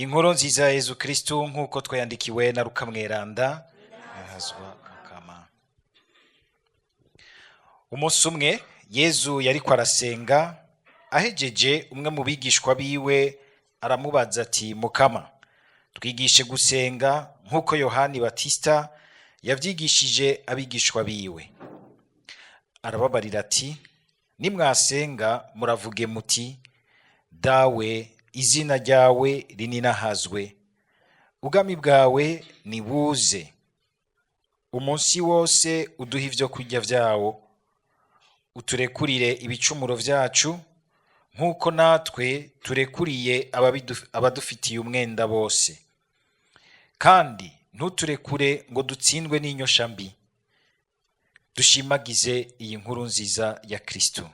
Inkuru nziza ya Yezu Kristu nk'uko twayandikiwe na Luka Mweranda. Ahazwa Mukama. Umunsi umwe Yezu yariko arasenga, ahejeje umwe mu bigishwa biwe aramubaza ati: "Mukama, twigishe gusenga nk'uko Yohani Batista yavyigishije abigishwa biwe." Arababarira ati: "Nimwasenga muravuge muti: Dawe, izina ryawe rininahazwe, ubwami bwawe nibuze, umunsi wose uduhe ivyo kurya vyawo, uturekurire ibicumuro vyacu nk'uko natwe turekuriye abadufitiye umwenda bose, kandi ntuturekure ngo dutsindwe n'inyosha mbi." Dushimagize iyi nkuru nziza ya Kristo.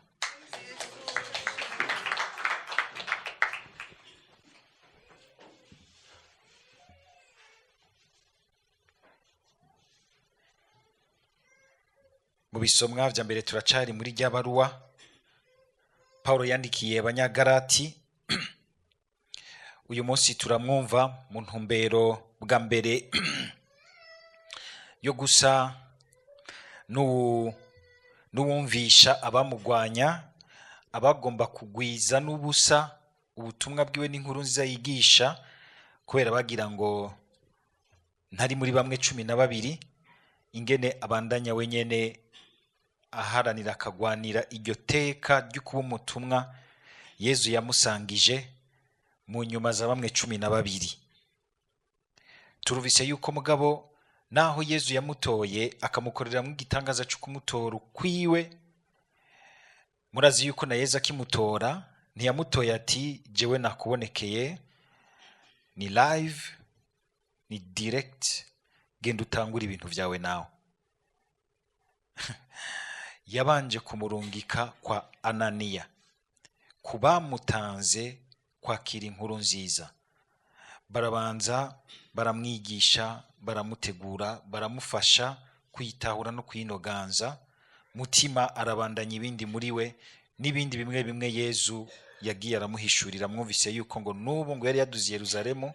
Mu bisomwa vya mbere turacari muri rya baruwa Paulo yandikiye Abanyagalati. Uyu munsi turamwumva mu ntumbero bwa mbere yo gusa n'uwumvisha abamugwanya, abagomba kugwiza n'ubusa ubutumwa bwiwe n'inkuru nziza yigisha, kubera bagira ngo ntari muri bamwe 12, ingene abandanya wenyene aharanira akagwanira iryo teka ryo kuba umutumwa Yezu yamusangije mu nyuma za bamwe 12. Turuvise yuko mugabo naho Yezu yamutoye akamukoreramwo igitangaza cyo kumutora ukwiwe, murazi yuko na Yezu akimutora ntiyamutoye ati jewe nakubonekeye, ni live, ni direct, genda utangure ibintu vyawe nawe. Yabanje kumurungika kwa Ananiya, ku bamutanze kwakira inkuru nziza. Barabanza baramwigisha, baramutegura, baramufasha kwitahura no kwinoganza mutima, arabandanya ibindi muri we n'ibindi bimwe bimwe Yezu yagiye aramuhishurira. Mwumvise yuko ngo n'ubu ngo yari yaduze i Yerusalemu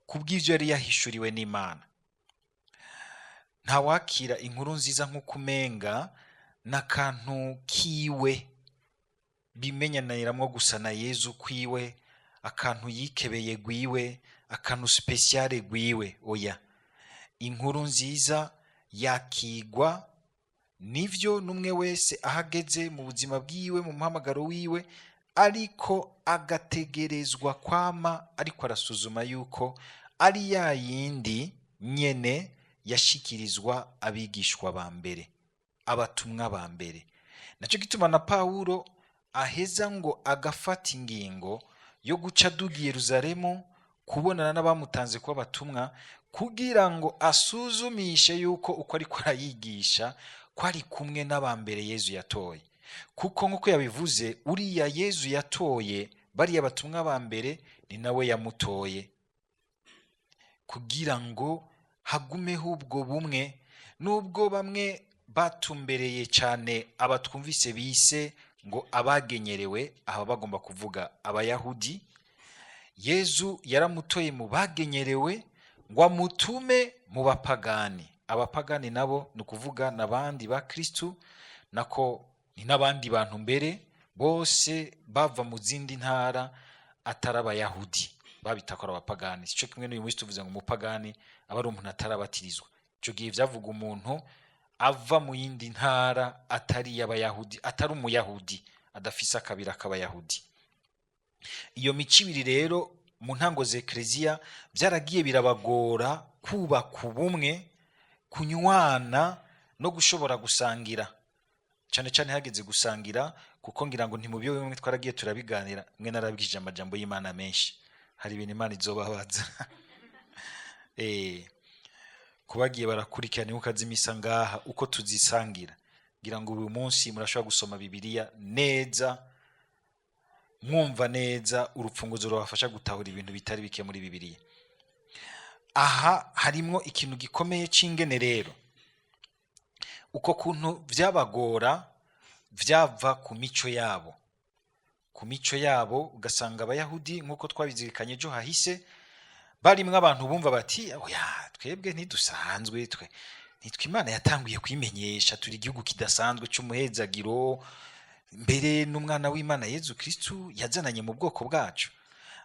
kubw'ivyo yari yahishuriwe n'Imana. Ntawakira inkuru nziza nk'uko umenga n'akantu kiwe bimenyaniramwo gusa na Yezu kwiwe, akantu yikebeye gwiwe, akantu spéciale gwiwe. Oya, inkuru nziza yakigwa nivyo n'umwe wese ahageze mu buzima bwiwe, mu muhamagaro wiwe, ariko agategerezwa kwama ariko arasuzuma yuko ari ya yindi nyene yashikirizwa abigishwa ba mbere, abatumwa ba mbere. Naco gituma na Pawulo aheza ngo agafata ingingo yo guca aduga i Yerusalemu kubonana n'abamutanze kuba abatumwa, kugira ngo asuzumishe yuko uko ariko arayigisha ko ari kumwe n'abambere Yezu yatoye. Kuko nk'uko yabivuze, uriya Yezu yatoye bariya batumwa ba mbere ni nawe yamutoye, kugira ngo hagumeho ubwo bumwe, nubwo bamwe batumbereye cyane abatwumvise bise ngo abagenyerewe, aha bagomba kuvuga Abayahudi. Yezu yaramutoye mu bagenyerewe ngo amutume mu bapagani. Abapagani nabo ni ukuvuga n'abandi ba Kristu, nako ni n'abandi bantu mbere bose bava mu zindi ntara atari Abayahudi, babita ko ari abapagani. Sico kimwe n'uyu munsi tuvuze ngo umupagani aba ari umuntu atarabatirizwa. Ico gihe vyavuga umuntu ava mu yindi ntara atari iy'Abayahudi, atari umuyahudi, adafise akabira k'Abayahudi. Iyo mico ibiri rero mu ntango za Ekleziya vyaragiye birabagora kubaka ubumwe, kunywana no gushobora gusangira, cane cane hageze gusangira, kuko ngira ngo ntimubiyo bimwe twaragiye turabiganira, mwe narabigishije amajambo y'Imana menshi, hari ibintu Imana izobabaza. Kubagiye barakurikirana inkuka z'imisa ngaha uko tuzisangira, ngira ngo uyu munsi murashobora gusoma Bibiliya neza, mwumva neza urupfunguzo rubafasha gutahura ibintu bitari bike muri Bibiliya. Aha harimwo ikintu gikomeye c'ingene rero uko kuntu vyabagora vyava ku mico yabo, ku mico yabo ugasanga Abayahudi nk'uko twabizirikanye ejo hahise Barimwo abantu bumva bati: "Oya, twebwe ntidusanzwe, twe nitwe Imana yatanguye kwimenyesha, turi igihugu kidasanzwe c'umuhezagiro, mbere n'umwana w'Imana Yezu Kristu yazananye mu bwoko bwacu."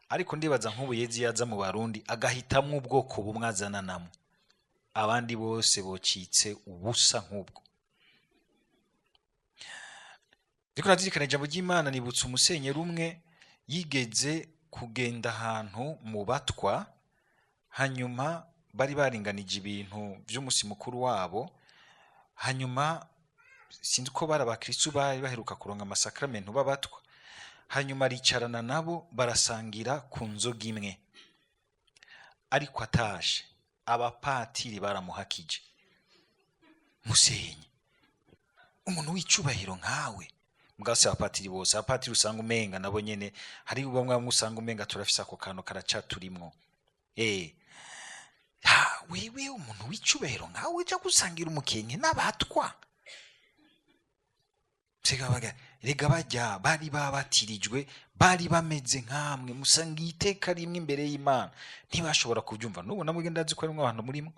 Ariko ndibaza nk'ubu Yezu yaza mu Barundi agahitamwo ubwoko bumwe azananamwo, abandi bose bocitse ubusa. Nk'ubwo ndiko nazirikana ijambo ry'Imana, nibutse umusenyeri umwe yigeze kugenda ahantu mu Batwa. Hanyuma bari baringanije ibintu vy'umusi mukuru wabo. Hanyuma sinzi ko bari abakristu bari baheruka kuronka amasakramentu b'Abatwa. Hanyuma aricarana nabo, barasangira ku nzoga imwe. Ariko atashe, abapatiri baramuhakije: "Musenyi, umuntu w'icubahiro nkawe!" Mugabo si abapatiri bose. Abapatiri usanga umenga nabo nyene hari bamwe bamwe usanga umenga turafise ako kantu karacaturimwo. Ha, wewe umuntu w'icubahiro nkawe uja gusangira umukenke n'Abatwa? Baga rega bajya bari babatirijwe, bari bameze nkamwe, musangiye iteka rimwe imbere y'Imana. Ntibashobora kubyumva. N'ubu namwe ndazi ko harimwo abantu murimo.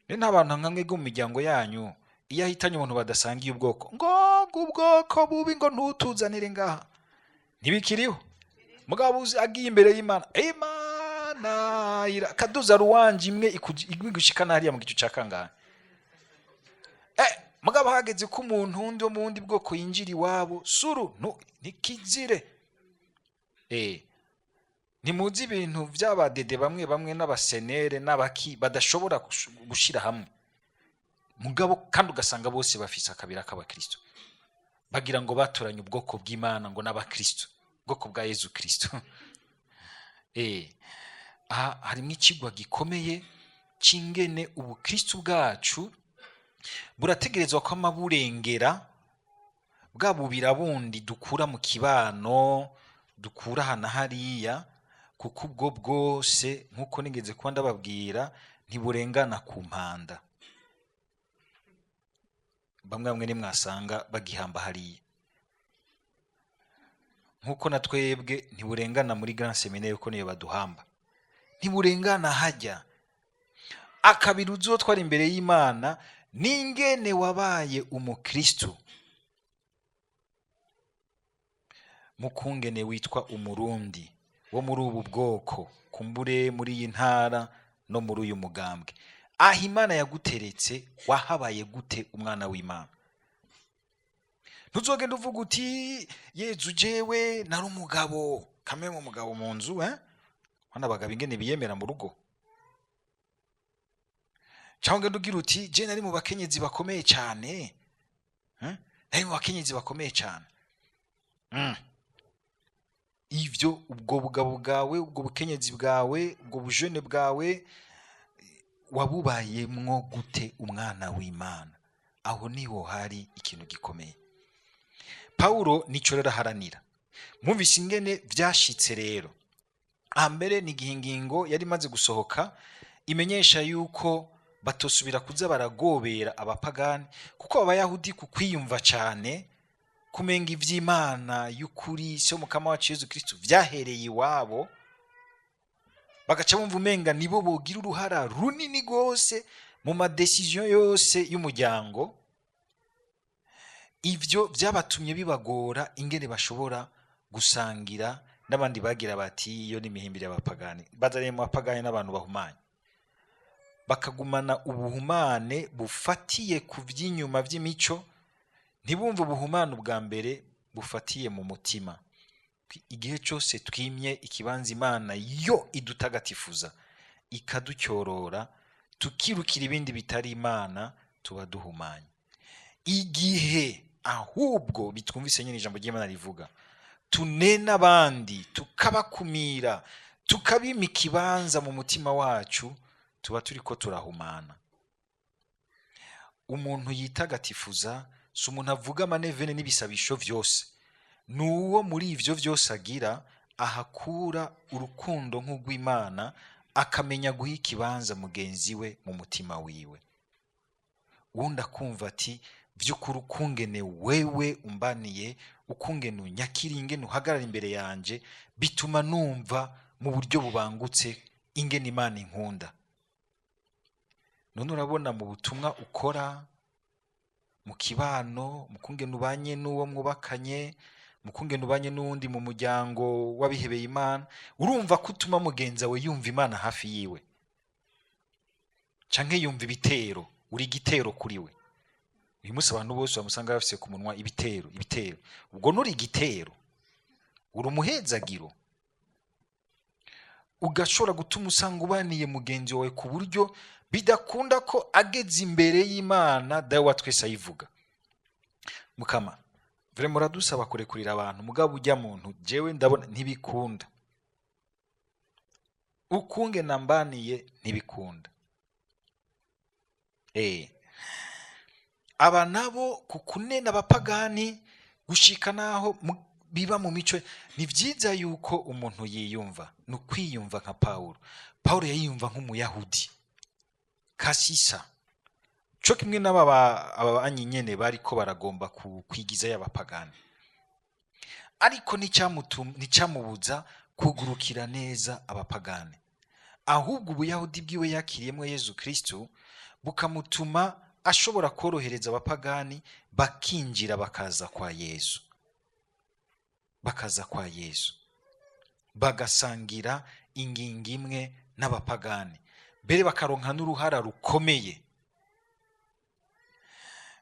Rero nta bantu nka mwebwe mu miryango yanyu, iyo ahitanye umuntu badasangiye ubwoko, ngo ubwoko bubi, ngo ntutuzanire ngaha? Ntibikiriho. Mugabo uzi agiye imbere y'Imana, Imana kaduza ruwanje imwe igushikana hariya mu gicu ca kangahe. Mugabo hageze ko umuntu wundi wo mu bundi bwoko yinjira iwabo, suru ntikizire. Ntimuzi ibintu by'abadede bamwe bamwe n'abasenere n'abaki badashobora gushira hamwe. Mugabo kandi ugasanga bose bafise akabira k'abakristo, bagira ngo batoranye ubwoko bw'Imana, ngo n'abakristo, ubwoko bwa Yezu Kristo. Aha harimo ikigwa gikomeye c'ingene ubukristo bwacu burategerezwa kwama burengera bwa bubira bundi dukura mu kibano, dukura aha na hariya, kuko ubwo bwose, nk'uko nigeze kuba ndababwira, ntiburengana ku mpanda. Bamwe bamwe nimwasanga bagihamba hariya, nk'uko na twebwe ntiburengana muri grand séminaire, kuko niyo baduhamba. Ntiburengana hajya. Akabiri uzotwara imbere y'Imana n'ingene wabaye umukristo, mukungene witwa Umurundi wo muri ubu bwoko, kumbure muri iyi ntara no muri uyu mugambwe, aho Imana yaguteretse, wahabaye gute umwana w'Imana? Ntuzogenda uvuga uti: "Yezu, jewe nari umugabo." Kamwe mu mugabo mu nzu, hano abagabo ingene biyemera mu rugo. Cyangwa ugenda ugira uti: "Je nari mu bakenyezi bakomeye cyane, nari mu bakenyezi bakomeye cyane." Ivyo ubwo bugabo bwawe, ubwo bukenyezi bwawe, ubwo bujene bwawe, wabubayemwo gute umwana w'Imana? Aho niho hari ikintu gikomeye. Pawulo nico rero aharanira. Mwumvise ingene vyashitse. Rero hambere ni igihe ingingo yari imaze gusohoka imenyesha yuko batosubira kuza baragobera abapagani, kuko Abayahudi ku kwiyumva cyane kumenga ivy'Imana y'ukuri se Mukama wacu Yezu Kristu vyahereye iwabo, bagaca bumva umenga nibo bogira uruhara runini rwose mu ma décisions yose y'umuryango. Ivyo vyabatumye bibagora ingene bashobora gusangira n'abandi. Bagira bati: "Iyo ni imihimbire y'abapagani, bazaniye mu bapagani n'abantu bahumanye." Bakagumana ubuhumane bufatiye ku vy'inyuma vy'imico, ntibumve ubuhumane ubwa mbere bufatiye mu mutima. Igihe cyose twimye ikibanza Imana yo idutagatifuza, ikaducyorora, tukirukira ibindi bitari Imana, tuba duhumanye. Igihe ahubwo bitwumvise nyine ijambo ry'Imana rivuga, tunena abandi, tukabakumira, tukabima ikibanza mu mutima wacu, tuba turiko turahumana. Umuntu yitagatifuza si umuntu avuga amanevene n'ibisabisho vyose, ni uwo muri ivyo vyose agira ahakura urukundo nk'urw'Imana, akamenya guha ikibanza mugenzi we mu mutima wiwe. Wundi akumva ati: "Vy'ukuri, ukungene wewe umbaniye, ukungene unyakiriye, ingene uhagarara imbere yanje, bituma numva mu buryo bubangutse." Ingene Imana inkunda. None urabona mu butumwa ukora mu kibano, mu kungene ubanye n'uwo mwubakanye, mu kungene ubanye n'uwundi mu muryango w'abihebeye Imana, urumva ko utuma mugenzi wawe yumva Imana hafi yiwe, canke yumva ibitero, uri igitero kuri we? Uyu munsi abantu bose bamusanga bafise ku munwa ibitero, ibitero. Ubwo nuri igitero, uri umuhezagiro. Ugashobora gutuma usanga ubaniye mugenzi wawe ku buryo bidakunda ko ageze imbere y'Imana Dawe wa twese ayivuga. Mukama, vraiment muradusaba kurekurira abantu, mugabo ujya muntu jewe ndabona ntibikunda, ukunge nambaniye ntibikunda. Aba nabo ku kunena abapagani gushika naho biba mu mico. Ni vyiza yuko umuntu yiyumva, ni ukwiyumva nka Pawulo. Pawulo yayiyumva nk'umuyahudi kasisa, co kimwe n'aba aba banyi nyene bariko baragomba kwigiza y'abapagani, ariko nticyamubuza kugurukira neza abapagani. Ahubwo ubuyahudi bwiwe yakiriyemwo Yezu Kristu bukamutuma ashobora korohereza abapagani bakinjira, bakaza kwa Yezu, bakaza kwa Yezu, bagasangira ingingo imwe n'abapagani, mbere bakaronka n'uruhara rukomeye.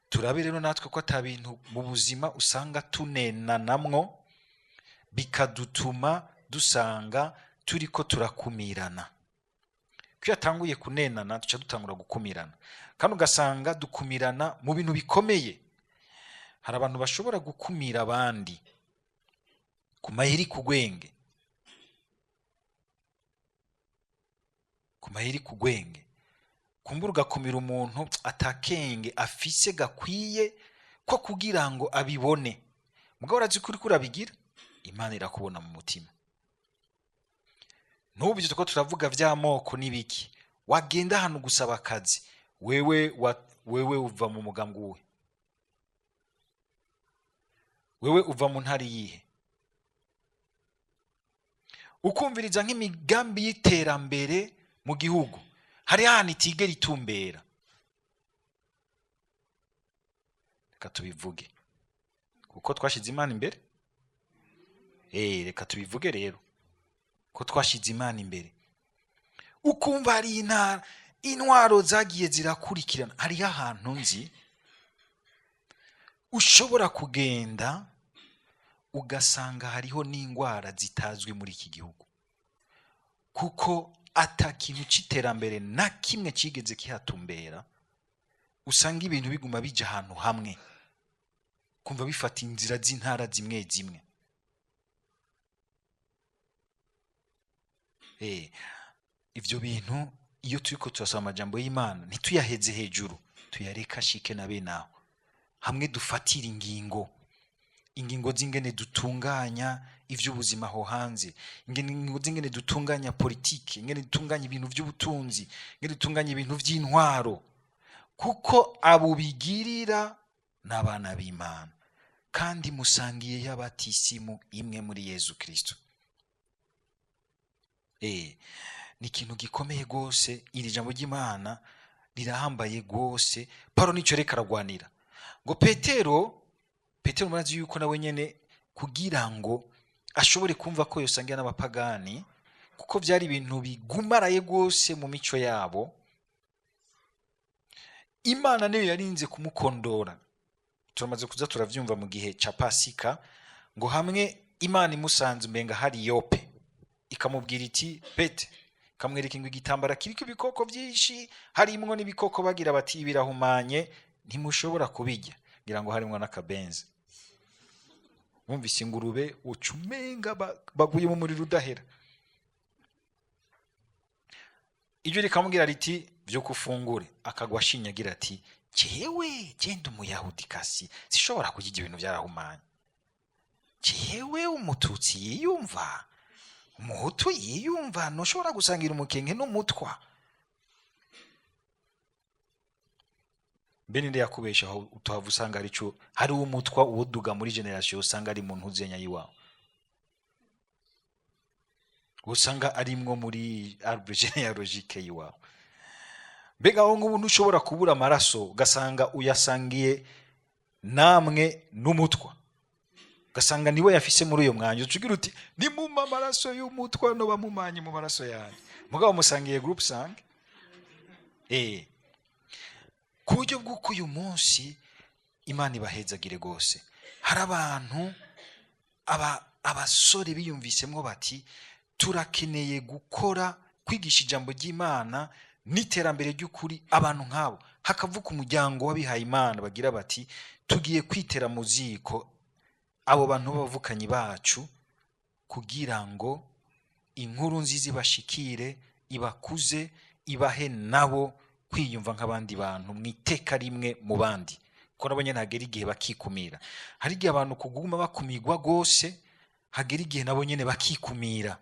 Turabe rero natwe ko ata bintu mu buzima usanga tunenanamwo bikadutuma dusanga turiko turakumirana. Ko iyo atanguye kunenana, duca dutangura gukumirana, kandi ugasanga dukumirana mu bintu bikomeye. Hari abantu bashobora gukumira abandi ku maheri, ku gwenge, ku maheri, ku gwenge. Kumbura ugakumira umuntu atakenge afise gakwiye ko kugira ngo abibone, mugabo urazi ko uriko urabigira, Imana irakubona mu mutima. N'ubu ibyo turiko turavuga vy'amoko n'ibiki, wagenda ahantu gusaba akazi, wewe uva mu mugambwe uwuhe? Wewe uva mu ntara iyihe? Ukumviriza nk'imigambi y'iterambere mu gihugu, hari ahantu itigera itumbera. Reka tubivuge kuko twashize Imana imbere. Reka tubivuge rero ko twashize Imana imbere. Ukumva hari intara, intwaro zagiye zirakurikirana. Hariho ahantu nzi ushobora kugenda ugasanga hariho n'indwara zitazwi muri iki gihugu, kuko ata kintu c'iterambere na kimwe cigeze kihatumbera. Usanga ibintu biguma bija ahantu hamwe, kumva bifata inzira z'intara zimwe zimwe. Ivyo bintu iyo turiko turasoma amajambo y'Imana, ntituyaheze hejuru, tuyareka ashike na bene aho hamwe dufatira ingingo, ingingo z'ingene dutunganya ivy'ubuzima aho hanze, ingingo z'ingene dutunganya politiki, ingene dutunganya ibintu vy'ubutunzi, ingene dutunganya ibintu vy'intwaro, kuko abo bigirira n'abana b'Imana, kandi musangiye y'abatisimu imwe muri Yezu Kristo. Ni ikintu gikomeye gose. Iri jambo ry'Imana rirahambaye gose. Paulo nico reka aragwanira ngo Petero murazi yuko nawe nyene kugira ngo ashobore kumva ko yosangira n'abapagani, kuko vyari ibintu bigumaraye gose mu mico yabo, Imana niyo yarinze kumukondora. Turamaze kuza turavyumva mu gihe ca Pasika, ngo hamwe Imana imusanze umenga hari Yope, ikamubwira iti Pete, ikamwereka ngo igitambara kiriko ibikoko vyinshi, harimwo n'ibikoko bagira bati birahumanye, ntimushobora kubirya, ngira ngo harimwo n'akabenzi. Wumvise ingurube uca umenga baguye mu muriro udahera. Ijwi rikamubwira riti vyuka ufungure. Akagwa ashinya agira ati jewe genda umuyahudi kasi sishobora kurya ibyo bintu byarahumanye, jewe umututsi yiyumva, umuhutu yiyumva, ntushobora gusangira umukenke n'umutwa. Mbe ninde yakubesha aho utohava usanga ari cyo hari umutwa uwoduga muri generation usanga ari mu ntuzenya yiwawe? Usanga arimwo muri arbre généalogique yiwawe. Mbega aho ngubu ntushobora kubura amaraso, ugasanga uyasangiye namwe n'umutwa, ugasanga niwe yafise muri uyo mwanya, uca ugira uti: "Nimumpa amaraso y'umutwa no bamumanye mu maraso yanjye." Mugabo musangiye groupe sanguin. Ku buryo bw'uko uyu munsi, Imana ibahezagire rwose, hari abantu abasore biyumvisemwo bati: "Turakeneye gukora, kwigisha ijambo ry'Imana n'iterambere ry'ukuri." Abantu nk'abo hakavuka umuryango w'abihaye Imana bagira bati: "Tugiye kwitera mu ziko abo bantu b'abavukanyi bacu kugira ngo inkuru nziza ibashikire, ibakuze, ibahe nabo kwiyumva nk'abandi bantu mu iteka rimwe mu bandi." Kuko nabo nyene hagera igihe bakikumira. Hari igihe abantu kuguma bakumirwa rwose, hagera igihe nabo nyene bakikumira,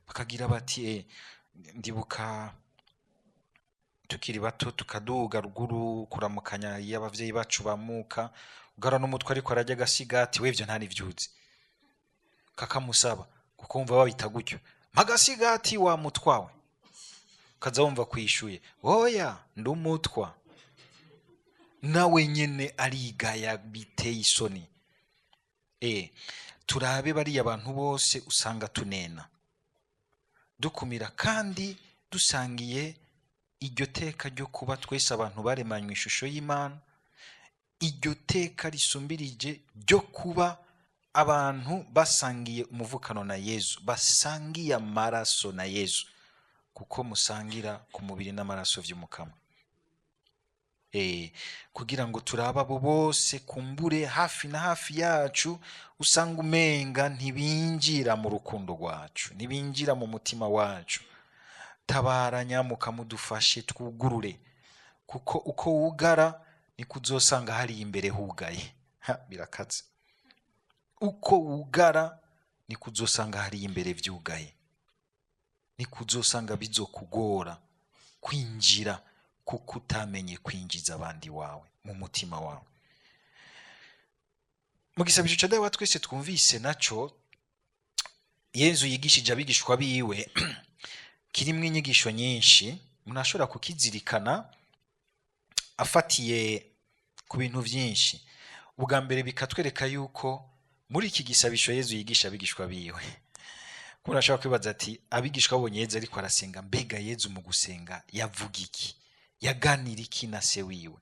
bakagira bati ndibuka tukiri bato, tukaduga ruguru kuramukanya iyo abavyeyi bacu bamuka, ugara n'umutwe ariko ararya agasigati. We ivyo nta nivyuzi, kakamusaba, kuko wumva babita gutyo: "Mpagasigati wa mutwawe." Ukaza wumva kwishuye: "Oya, ndi umutwa." Nawe nyene arigaya, biteye isoni. Turabe bariya bantu bose usanga tunena, dukumira, kandi dusangiye iryo teka ryo kuba twese abantu baremanywe ishusho y'Imana, iryo teka risumbirije ryo kuba abantu basangiye umuvukano na Yezu, basangiye amaraso na Yezu, kuko musangira ku mubiri n'amaraso vy'Umukama. Kugira ngo turabe abo bose kumbure hafi na hafi yacu usanga umenga ntibinjira mu rukundo rwacu, ntibinjira mu mutima wacu. Tabara nyamuka, mudufashe twugurure, kuko uko wugara niko uzosanga hari imbere hugaye. Ha, birakaze. Uko wugara niko uzosanga hari imbere vyugaye, niko uzosanga bizokugora kwinjira, kuko utamenye kwinjiza abandi wawe mu mutima wawe. Mu gisabisho ca Dawe wa twese twumvise, naco Yezu yigishije abigishwa biwe, kirimwo inyigisho nyinshi. Umuntu ashobora kukizirikana afatiye ku bintu byinshi. Ubwa mbere, bikatwereka yuko muri iki gisabisho Yezu yigisha abigishwa biwe, umuntu ashobora kwibaza ati: "Abigishwa babonye Yezu ariko arasenga, mbega Yezu mu gusenga yavuga iki? Yaganira iki na se wiwe?"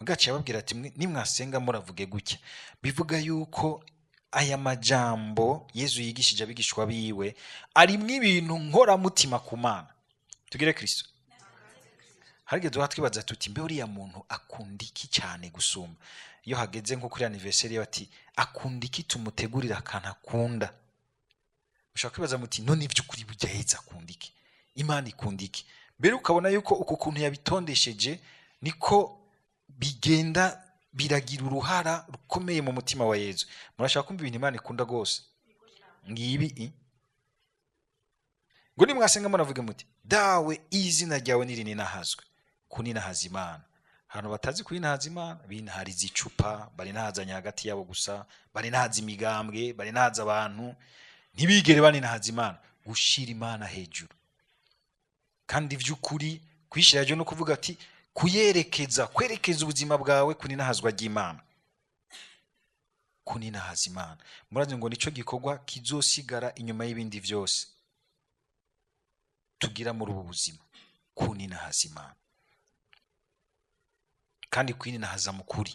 Mugace yababwira ati: "Nimwasenga muravuge gutya." Bivuga yuko aya majambo Yezu yigishije abigishwa biwe arimwo ibintu nkoramutima ku Mana. Tugire Kristo. Harigeze duha twibaza tuti: "Mbe uriya muntu akunda iki cyane gusumba?" Iyo hageze nko kuri anniversaire, bati: "Akunda iki? Tumutegurira akantu akunda." Ushobora kwibaza muti: "None iby'ukuri burya Yezu akunda iki? Imana ikunda iki?" Mbere ukabona yuko uku kuntu yabitondesheje niko bigenda biragira uruhara rukomeye mu mutima wa Yezu. Murashaka kumva ibintu Imana ikunda rwose? Ngibi ngo: "Nimwasenga muravuge muti: Dawe, izina ryawe nirininahazwe." Kuninahaza Imana, ahantu batazi kuninahaza Imana, binahariza icupa, barinahazanya hagati yabo gusa, barinahaza imigambwe, barinahaza abantu, ntibigere baninahaza Imana. Gushira Imana hejuru, kandi vy'ukuri kuyishira hejuru no kuvuga ati kuyerekeza, kwerekeza ubuzima bwawe kuninahazwa ry'Imana, kuninahaza Imana. Murazi ngo nico gikorwa kizosigara inyuma y'ibindi vyose tugira muri ubu buzima, kuninahaza Imana, kandi kwininahaza mu kuri.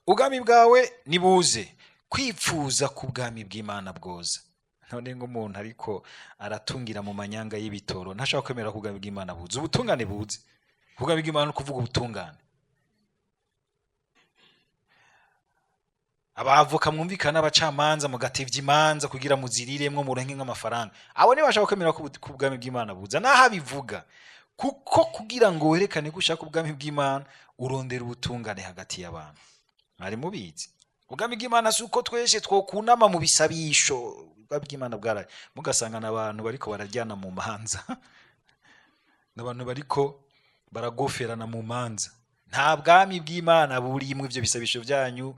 Ubwami bwawe nibuze, kwipfuza ku bwami bw'Imana bwoza. None ngo umuntu ariko aratungira mu manyanga y'ibitoro ntashobora kwemera ko ubwami bw'Imana buze, ubutungane buze? Ubwami bw'Imana ni ukuvuga ubutungane. Abavoka mwumvikana n'abacamanza, mugatevya imanza kugira muziriremwo, muronke nk'amafaranga, abo ntibashobora kwemera ko ubwami bw'Imana buza naho abivuga, kuko kugira ngo werekane ko ushaka ubwami bw'Imana, urondera ubutungane hagati y'abantu. Mwari mubizi? Ubwami bw'Imana si uko twese twokunama mu bisabisho. Ubwami bw'Imana bwaraye, mugasanga n'abantu bariko bararyana mu manza, n'abantu bariko baragoferana mu manza. Nta bwami bw'Imana burimwo ivyo bisabisho byanyu,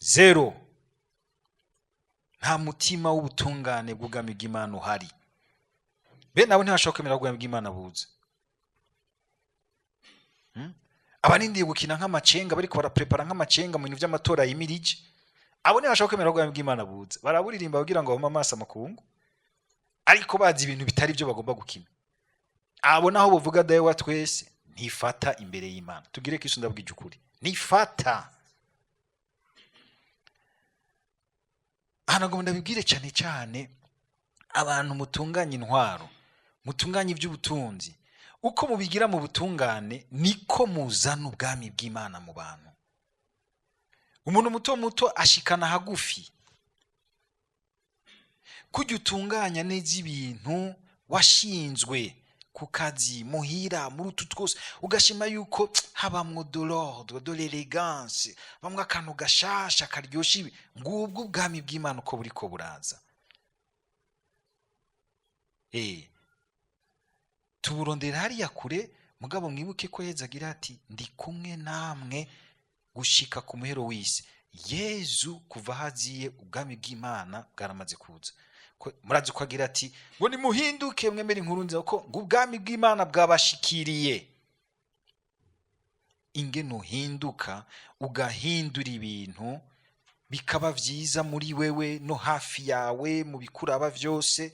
zero. Nta mutima w'ubutungane bw'ubwami bw'Imana uhari. Bene abo ntibashobora kwemera ko ubwami bw'Imana buza. Abarindiye gukina nk'amacenga, bariko baraprepara nk'amacenga mu bintu vy'amatora yimirije, abo ntibashobora kwemera ko ubwami bw'Imana buza. Baraburirimba kugira ngo bame amaso amakungu, ariko bazi ibintu bitari byo bagomba gukina. Abo naho buvuga Dawe wa twese, ntifata imbere y'Imana. Tugire Kristo, ndabwije ukuri, ntifata. Aha nagomba ndabibwire cyane cyane abantu mutunganya intwaro, mutunganya iby'ubutunzi. Uko mubigira mu butungane, niko muzana ubwami bw'Imana mu bantu. Umuntu muto muto ashikana hagufi. Kujya utunganya neza ibintu washinzwe ku kazi, muhira, muri utu twose, ugashima yuko habamwo de l'ordre, de l'élégance, bamwe akantu gashasha karyosha ibi, ngubwo ubwami bw'Imana uko buriko buraza. Tuburondera hariya kure, mugabo mwibuke ko Yezu agira ati: "Ndi kumwe namwe gushika ku muhero w'isi." Yezu kuva aho aziye, ubwami bw'Imana bwaramaze kuza. Murazi ko agira ati ngo: "Nimuhinduke, mwemere inkuru nziza, ko ngo ubwami bw'Imana bwabashikiriye." Ingene uhinduka, ugahindura ibintu bikaba vyiza muri wewe no hafi yawe, mu bikuraba vyose,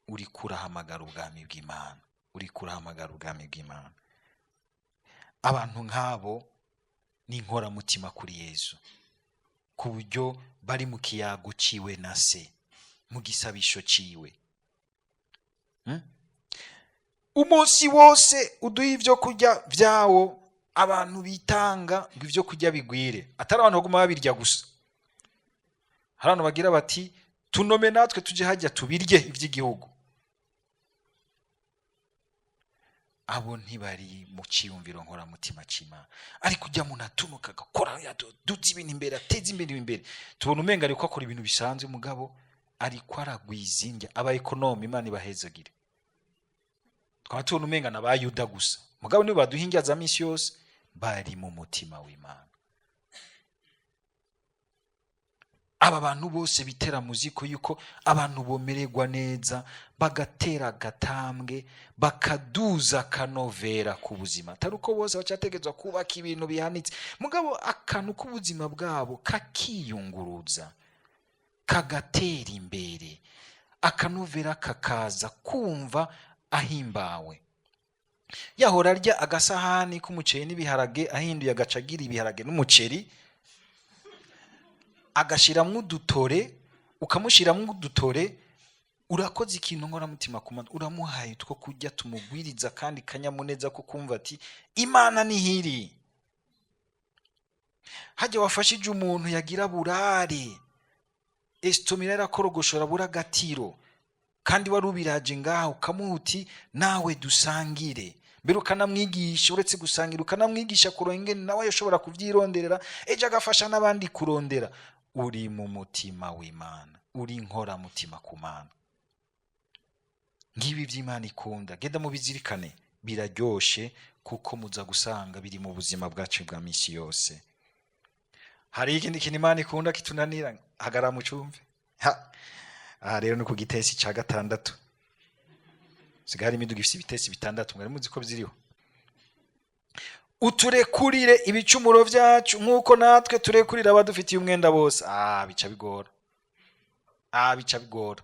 uriko urahamagara ubwami bw'Imana, uriko urahamagara ubwami bw'Imana. Abantu nk'abo ni inkoramutima kuri Yezu, ku buryo bari mu kiyago ciwe na Se, mu gisabisho ciwe. Umunsi wose uduha ibyo kurya vyawo. Abantu bitanga ngo ibyo kurya bigwire, atari abantu baguma babirya gusa. Hari abantu bagira bati: "Tunome natwe tujye hajya tubirye iby'igihugu." Abo ntibari mu cyiyumviro nkoramutima cy'Imana. Ariko ujya muntu atunuka, agakora, yaduze ibintu imbere, ateza imbere imbere, tubona umenga ariko akora ibintu bisanzwe, mugabo ariko aragwiza indya. Aba économes, Imana ibahezagire. Twaba tubona umenga na ba Yuda gusa, mugabo nibo baduha indya za minsi yose. Bari mu mutima w'Imana. Aba bantu bose bitera muziko yuko abantu bomererwa neza, bagatera agatambwe, bakaduza akanovera ku buzima. Atari uko bose bacategezwa kubaka ibintu bihanitse, mugabo akantu k'ubuzima bwabo kakiyunguruza, kagatera imbere, akanovera kakaza, kumva ahimbawe. Yahora arya agasahani k'umuceri n'ibiharage, ahinduye agaca agira ibiharage n'umuceri, agashiramwo udutore. Ukamushiramwo udutore, urakoze ikintu nkoramutima ku Mana, uramuhaye utwo kurya tumugwiriza kandi kanyamuneza ko kumva ati: "Imana nihiri." Hajya wafashije umuntu yagira burare, esitomira yarakorogoshora, bura agatiro, kandi wari ubiraje ngaho, ukamuha uti: "Nawe dusangire." Mbere ukanamwigisha, uretse gusangira ukanamwigisha kuronka ingene nawe ashobora kubyironderera, ejo agafasha n'abandi kurondera. Uri mu mutima w'Imana, uri inkoramutima ku Mana. Ngibi iby'Imana ikunda, genda mubizirikane, biraryoshe, kuko muza gusanga biri mu buzima bwacu bwa misi yose. Hari ikindi kintu Imana ikunda kitunanira. Hagarara mu cumve. Ha, aha rero ni ku gitesi cya gatandatu. Sigaye hari imiduga ifise ibitesi bitandatu, mwari muzi ko ziriho? "Uturekurire ibicumuro vyacu, nk'uko natwe turekurira abadufitiye umwenda bose." Ah, bica bigora. Ah, bica bigora.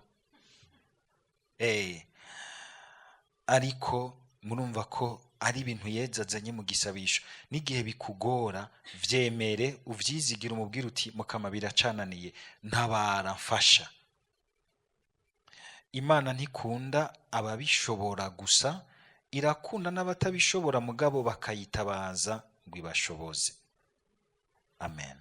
Ariko murumva ko ari ibintu Yezu azanye mu gisabisho. N'igihe bikugora, vyemere, uvyizigire, umubwire uti: "Mukama, biracananiye, ntabara, mfasha." Imana ntikunda ababishobora gusa, irakunda n'abatabishobora, mugabo bakayitabaza ngo ibashoboze. Amen.